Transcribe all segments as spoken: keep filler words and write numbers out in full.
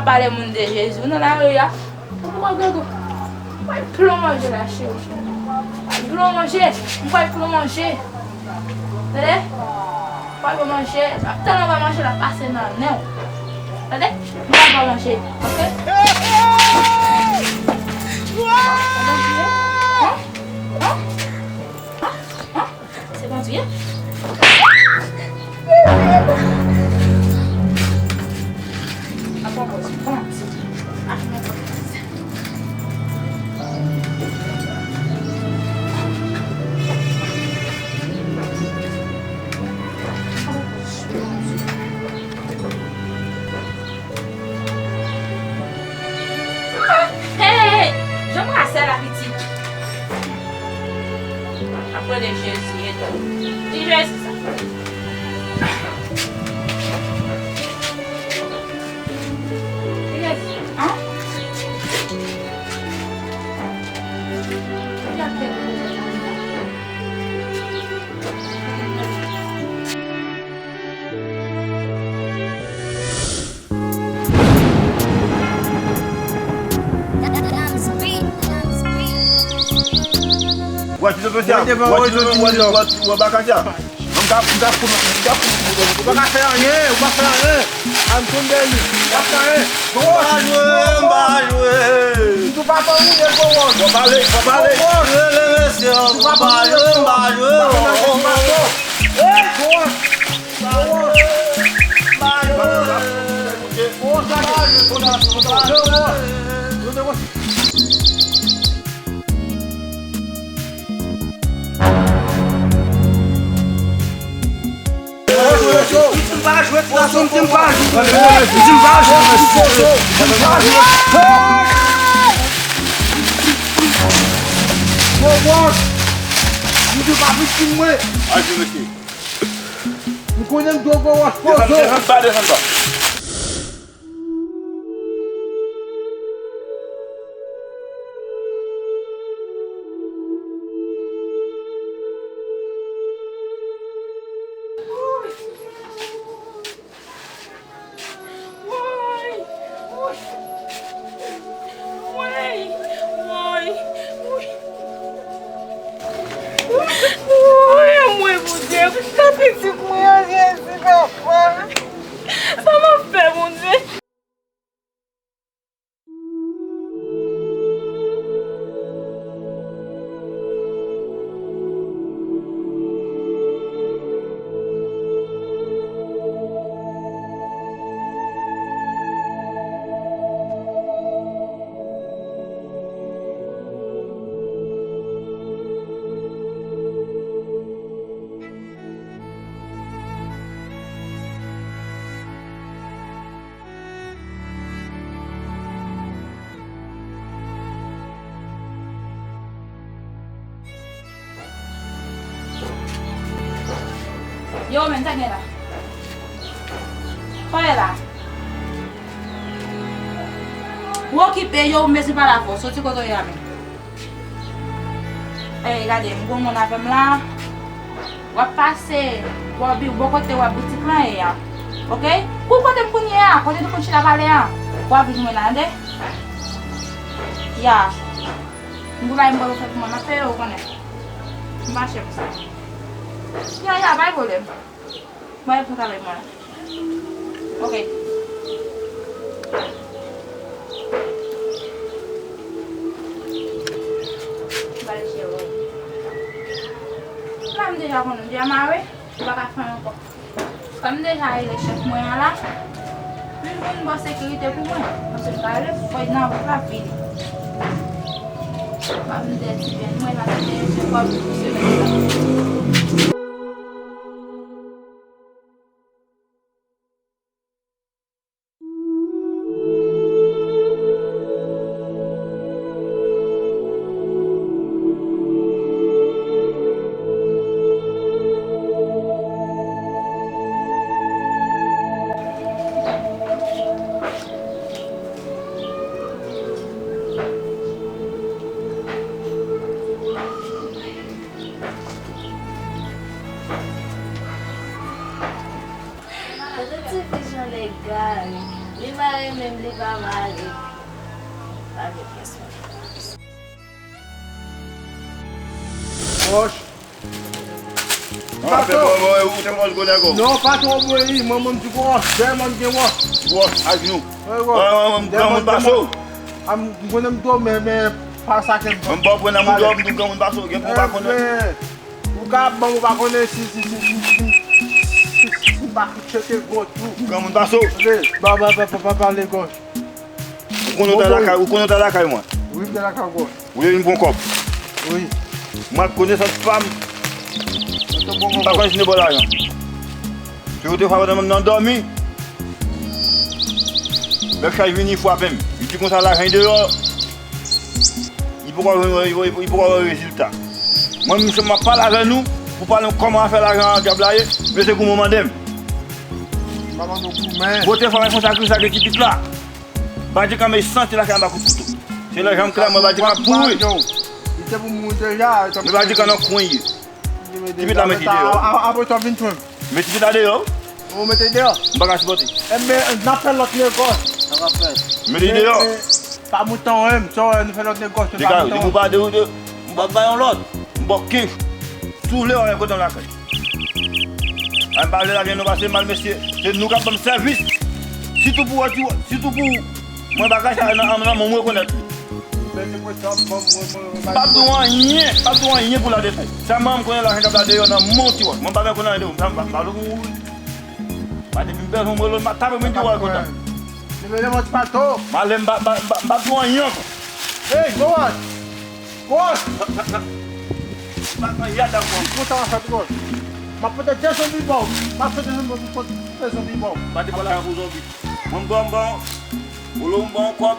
Pale moun de Jezi, ou nan lari a. Ou poko grego. Mwen pran manje la, cheri. Pran manje. Mwen pran manje. Tande? Pran manje. Tann ou pran manje la pase nan nen w. Tande? Mwen pran manje. Oke? An? An? An? An? Se bandi, wi. Apa bòs, kòman se? Ah, non. Hey, hey, hey! Jan m rase la, pitit. Ap rele Jezi, ede m. Ki Jezi sa? Ki Jezi? An? Ki ap rele Jezi? Wè, ti Sofia, wè, ti Sofia, wè, wè, wè, baka sa. Mwen ka, mwen ka fout, mwen ka fout. Ou pa ka fè anyen, ou pa fè anyen. Antonio, ou pa fè anyen. M pa jwe, m pa jwe. Ou pa fè anyen, gwo wòch. Fò pale, fò pale. Gwo wòch. Rele mesye, m pa jwe, m pa jwe. Gwo wòch. Hey, gwo wòch. Gwo wòch. M di pa viktim mwen. Al di mesye. M konnen m dwe gwo wòch pozo. Desann, desann pa, desann pa. Woy! Woy! Woy! Woy! Woy! Woy! Woy! Anmwe, Bondye, koute pitit mwen an, Jezi, papa. Sa m ap fè, Bondye? Yo, men, sa gen la? Kòlè la. Ou okipe, yo, ou bezwen pale avè w. Soti kote w ye a, men. Ey, gade, m gon moun avè m la. W ap pase bò bi-, bò kote w ap boutik lan ye a. Oke? Kou kote m kounye a, kote nou konn chita pale a. W ap vin jwenn mwen la, tande? Ya. M gon bagay m pral fè pou mwen, m ap peye w, ou konnen. M mache pou sa. Ya, ya, pa gen pwoblèm. Mwen ap travay mwen la. Ok. Ba l chè, wi. La m deja konnen, m deja mare, m pa ka fè ankò. Kòm m deja rele chèf mwen an la, m vin bò sekirite pou mwen. Paske m pa rele fò nan wout la vini. M ap mete ti bèn mwen, m ap mete yon ti kòb pou semèn sa. Pa mare pye. Pa gen pyès manje. Wòch. Non, fè bò, bò, ou te wòch gwo nèg ou. Non, pa twò bwè li, mwen, mwen, m di wòch, dèyè mwen gen wòch. Wòch, a jnou. Wi, wòch. Mwen, mwen, m granmoun pase w. M konnen m dòmi, men, men, pa sa ke m. Mwen, m ba w pwen nan mouda w, m di w granmoun pase w, gen pou w pa konnen. Ou ka ban m, ou pa konnen si, si, si, si, si, si, si m pa fout cheke gòj tou. Granmoun pase w. Ba, ba, ba, ba, ba, ba, le gòj. Ou konnen w ta lakay, ou konnen w ta lakay mwen. Wi, m te lakay ou. Ou vle vin pran kòb. Wi. Mwen ak konesans pa m, m pa konn si n de bò lajan. Se yo te fwa nan, nan dòmi. Lè chay vini, frape m. Li di konsa lajan deyò. Li poko wè, li, li, li poko wè rezilta. Mwen, misye, m ap pale avè nou, pou pale nou kòman afè lajan an dyab la ye, mesye goumen mande m. Pa mande w goumen. Bote fanm fè sa ki sa ki ti pit la. Badjikan mechan, se lakay anba kout kouto. Se lè janm klè mwen, Badjikan ap pouri. Li te pou mouri deja. Men Badjikan nan kwen ye. Ti pit la mete deyò. Apre sa w vin jwenn. Met ti pit la deyò. Ou mete deyò. M pa ka sipòte. Enben, n ap fè lòt negòs. Sa va fè. Mete deyò. Pa mouton, wi, m sò, nou fè lòt negòs, nou pa mouton. Degaje, depi w pa de, de, m pa bay yon lòd. M ba w kench. Si w vle, w al kote m lakay. Ay, m pa vle lajan nou pase mal, mesye. Se nou k ap ban m sèvis. Sitou pou wè, ti, sitou pou mwen bagay sa nan, nan, nan, mwen rekonèt li. M p ap di w anyen, m p ap di w anyen pou la detay. Sèlman m konnen lajan k ap la deyò nan men w ti wòch. Mwen m pa gen konnen anyen de ou, m pa, m pa, m pa vle pou mouri. Pa depi m bezwen m rele w, m pa tape mwen di w al kontan. Li rele mwen ti pato. M ale m pa, m pa, m pa, m pa di w anyen ankò. Hey, Gowòs! Gowòs! M ap pran yad ankò. Kontan an fèt, Gowòs. M ap pote de zonbi ba w. M ap pote zonbi ba w. M ap pote zonbi ba w. Pa te pran lajan pou zonbi. Mwen m ba w, m ba w, ou lè w m ba w kòb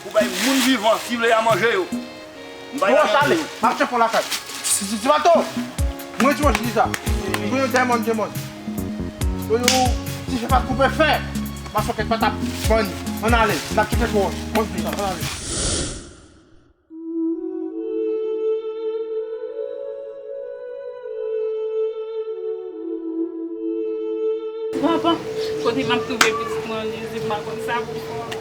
pou bay moun vivan, si vle y a manje yo. M bay lajan pou yo. M ap tcheke w lakay. Ti, ti, ti bato. Mwen ti manje deja. M konnen w dèyè mòn de mòn. Yo, yo, ti fè pa koupe fè. Masonket pa t ap bann. Ann ale. N ap tcheke kò. Mwen vini. Ann ale. Papa, kote m ap twouve pitit mwen, Jezi, m pa konn sa pou fè ankò.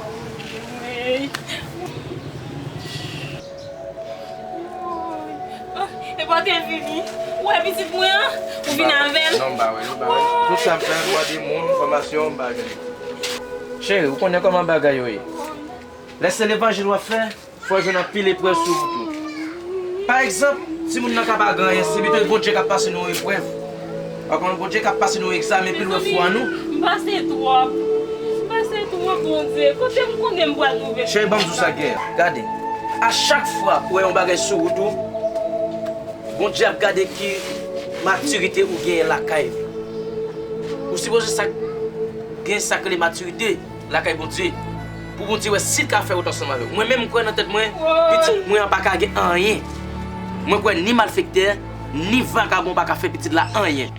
Woy. Woy. Ah, e pa te vini. Ou wè pitit mwen an? Ou vin avè l? Non, m pa wè l, m pa wè l. Tout sa m fè, m mande moun enfòmasyon, m pa jwenn. Cheri, ou konnen kòman bagay yo ye. Lè se levanjil w ap fè, fò w jwenn anpil eprèv sou wout ou. Pa egzanp, timoun nan ka pa gen anyen, se pito Bondye k ap pase nou yon eprèv. Ou konprann, Bondye k ap pase nou yon egzamen pou l wè fwa nou. M pase twòp. M pase twòp, Bondye. Kote m konnen m pral twouve pitit sa? Cheri, ban m di w sa, Guerre. Gade, a chak fwa ou wè yon bagay sou wout ou, Bondye ap gade ki matirite ou genyen lakay li. Ou sipoze sa, gen sa k rele matirite lakay Bondye. Pou Bondye wè si l ka fè wout ansanm avè w. Mwen menm, m kwè nan tèt mwen, pitit mwen an pa ka gen anyen. Mwen kwè ni malfektè, ni vagabon pa ka fè pitit la anyen.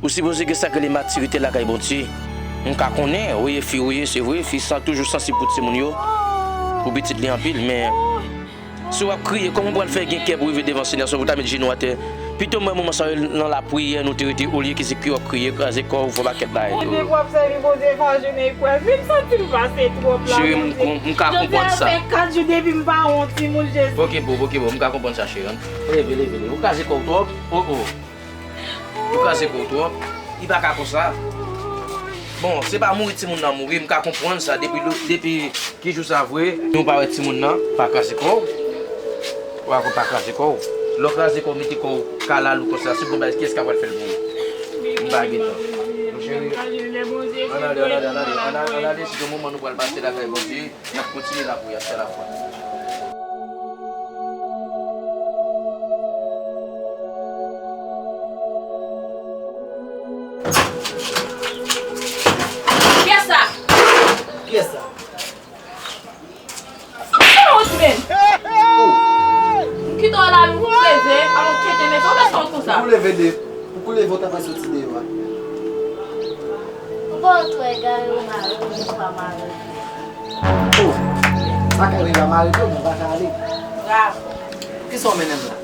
Ou sipoze gen sa k rele matirite lakay Bondye. M ka konnen, ou ye fi, ou ye, se vre, fi san, toujou sansib pou timoun yo, pou pitit li anpil, men si w ap kriye, kòman w pral fè gen kè pou rive devan Senyè sa pou w ta met jenou atè? Pito m wè moman sa yo nan lapriyè nou te rete, olye ke se kriye w ap kriye, kraze kò w, fè yon pakèt bagay tou. Depi w ap sèvi Bondye, fò w jwenn eprèv. Wi, m santi m pase twòp la, Bondye. Cheri, m, m, m ka konprann sa. Jodi a fè kat jou depi m pa wè yon timoun, Jezi. Ok, boo, ok, boo, m ka konprann sa, cheri. Leve, leve, leve. Ou kraze kò w twòp. Oh, oh. Ou kraze kò w twòp. Li pa ka konsa. Bon, se pa mouri timoun nan mouri, m ka konprann sa depi, depi ki jou sa vre. Nou pa wè timoun nan, pa kraze kò w. Ou pa, pa kraze kò w. Lè w kraze kò w, mete kò w kalalou konsa, si bon bagay, kiyès k ap pral fè l pou ou? M pa gen tan. Mon cheri, ann ale, ann ale, ann ale, ann ale, ann ale, se yon moman nou pral pase lakay Bondye. N ap kontinye lapriyè, se lafwa. Kiyès sa? Kiyès sa? Kòman w ti menm? M kite w la, m leve, alò w kete mete w bezwen konsa. Pou leve de, pou leve w ta pral soti deyò a. M pa wè twò egare ou mare, ou gen twa mare. Oh, m pa ka rive a mare tou, m pa ka ale. Bravo. Kisa w mennen m la?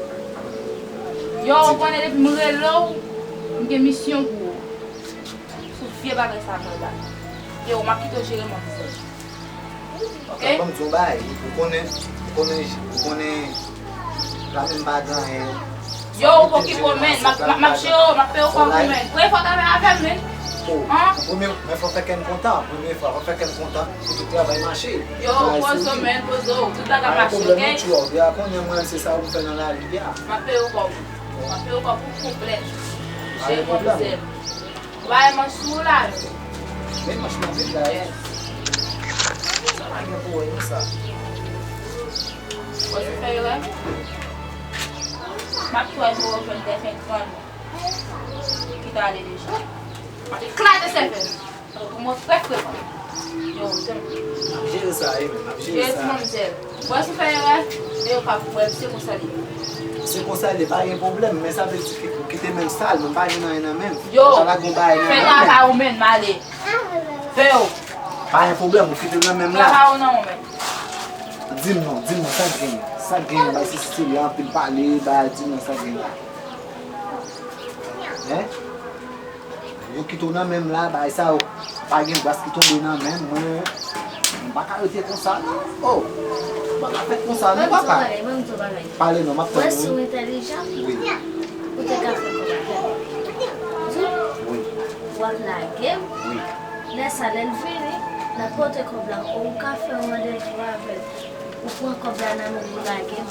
Yo, ou konnen depi m rele w, m gen misyon pou ou. Sou vye bagay sa mwen la. Yo, m ap kite w jere m ap zèl. Ok, ban m di w yon bagay. Ou konnen, ou konnen, ou konnen, la menm pa gen anyen. Yo, ou poko okipe w, menn. M ap, m ap, m ap chire w, m ap peye w kòb ou, menn. Premye fwa w travay avè m, menn. Oh, premye, men fò fè kè m kontan. Premye fwa, fò fè kè m kontan pou tout travay mache. Yo, poze w, menn, poze w. Tout bagay mache, ok? Ou deja konnen mwen, se sa ou fè nan lavi a. M ap peye w kòb ou. M ap peye w kòb ou konplè. Cheri manmzèl. Ou pa wè manch sou ou la? Men manch mwen vin la. Yes. Sa pa gen pou wè nan sa. Bon, se fè erè. M ap twè pou w jwenn dèfen grann ki t ale deja. M ap eklate sèvèl. Pou mwen frè frè. Yo, se m. M ap jere sa, wi, men m ap jere sa. Jere ti manmzèl. Bon, si w fè erè, e yo pa pou wè l, se konsa l ye. Se konsa l ye, pa gen pwoblèm, men sa vle di ki, ou kite men m sal, men m pa gen anyen nan men m. Yo, fè travay ou, menn, m ale. Fè yo. Pa gen pwoblèm, ou kite l nan men m la. Travay ou nan men m. Di m non, di m non, sa k genyen? Sa k genyen? Bay Sisili anpil pale, bay, di m non, sa k genyen? Hein? Yo kite w nan men m la, bagay sa yo. Pa gen bras ki tonbe nan men m, mwen, mwen pa ka rete konsa non. Oh, m pa ka fè konsa non, papa. Pale non, m ap tann ou, wi. Ou te ka fè kòb avè m. Wi. W ap lage m. Wi. Lè sa, lè l vini, l ap pote kòb la. Ou ka fè yon randevou avè l. Ou pran kòb la nan men l, ou lage m.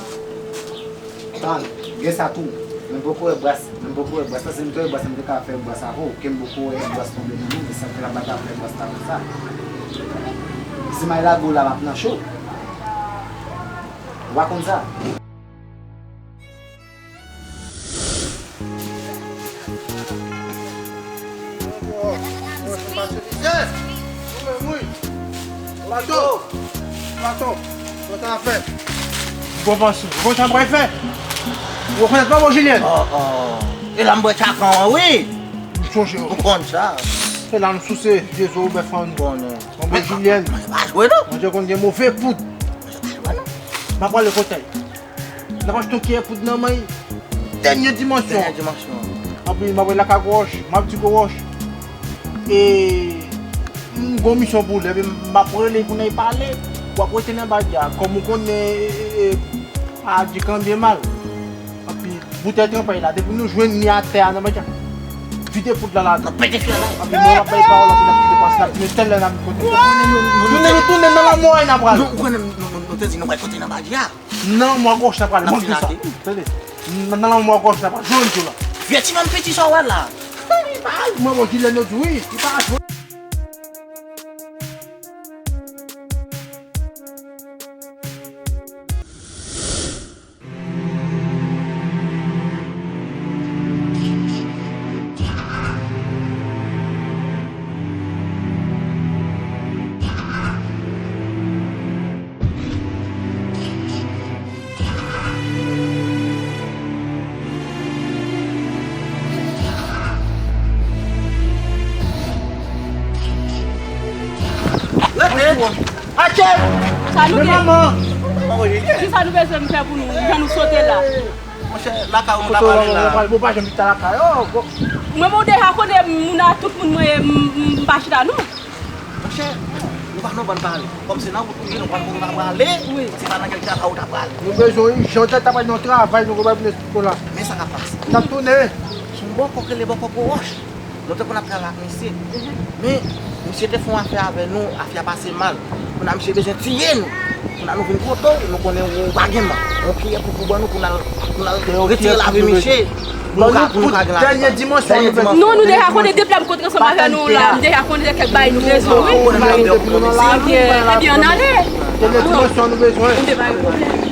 Tann, gen sa tou. Men m poko wè bras, men m poko wè bras la. Si m te wè bras la, m te ka fè bras avè w. Ke m poko wè bras tonbe nan men m, se sa k fè l ap ba ta fè bras la konsa. Si m al lage w la, m ap nan cho. Ou pa konn sa? Mwen se pastè Lizè. Ou menm, wi. Plato. Plato. Sa w ap fè? Gwo panse. Gwo sa m pral fè. Ou rekonèt mwen, bon, Jilyèn? Oh, oh. E la m bwè tchakan an, wi. M sonje w. Ou konn sa. Se la m souse vye zo bèf an. Konnen. Bon, bon, Jilyèn. Manje pa jwe, non. Manje konn gen move poud. Manje pa jwe, non. M ap prale kote l. N ap achte yon kiyè poud nan men l. Dènye dimansyon. Dènye dimansyon. Anpi, m ap rele lakay Gwo Wòch, m ap di Gwo Wòch, e, m gon misyon pou li, epi m ap rele pou n al pale, w ap rete nan badja, kòm ou konnen, e, e, e, pa di kanbyen mal. Anpi, boutèy tranpay la, depi nou jwenn li atè a nan badja, vide poud la ladan. Anpi, mwen, m ap bay pawòl, anpi, n ap kite pase, n ap di, men tèl lè n ap kote. Tounen, nou tounen nan lanmò a, n ap pral. Nou, ou konnen, nou, nou, nou te di nou pral kote nan badja. Nan mwa gòch la pral, mwen di sa. Tande. Nan, nan mwa gòch la pral, jwenn tou la. Vye ti nonm piti sa w wè la. Li pa al, mwen bon, Jilyèn yo di wi, li pa al jwenn. Rete! Ache! Sa nou gen? Kisa nou bezwen m fè pou nou? Jan nou sote la. Monchè, lakay ou nou ta prale la. Bon, pa janm chita lakay. Oh, bon. Mwen, mwen deja konnen moun a tout moun mwen ye, m, m, m pa chita non. Monchè, nou pa nan bann pale. Kòm se nan wout nou ye, nou pa konn nou ta prale. Wi. Se pa nan kèk travay ou ta prale. Nou bezwen ijan, tèt ta pral nan travay, nou konn pa vin esplike la. Men sa k ap pase. N ap tounen. Se yon bòkò k rele bòkò Gwo Wòch. Nou te konn ap travay ak misye. Men, misye te fè yon afè avè nou, afè a pase mal. Kounye a misye bezwen tiye nou. Kounye a nou vin kote w, nou konnen ou pa gen man. Yon kiyè poud pou ban nou pou n al, pou n al retire lavi misye. Ban nou pou dènye dimansyon. Non, nou deja konnen depi lè m kontre ansanm avè nou la, m deja konnen se kèk bagay nou bezwen, wi. Ebyen, ebyen, ann ale. Dènye dimansyon nou bezwen. M te pa gen pwoblèm.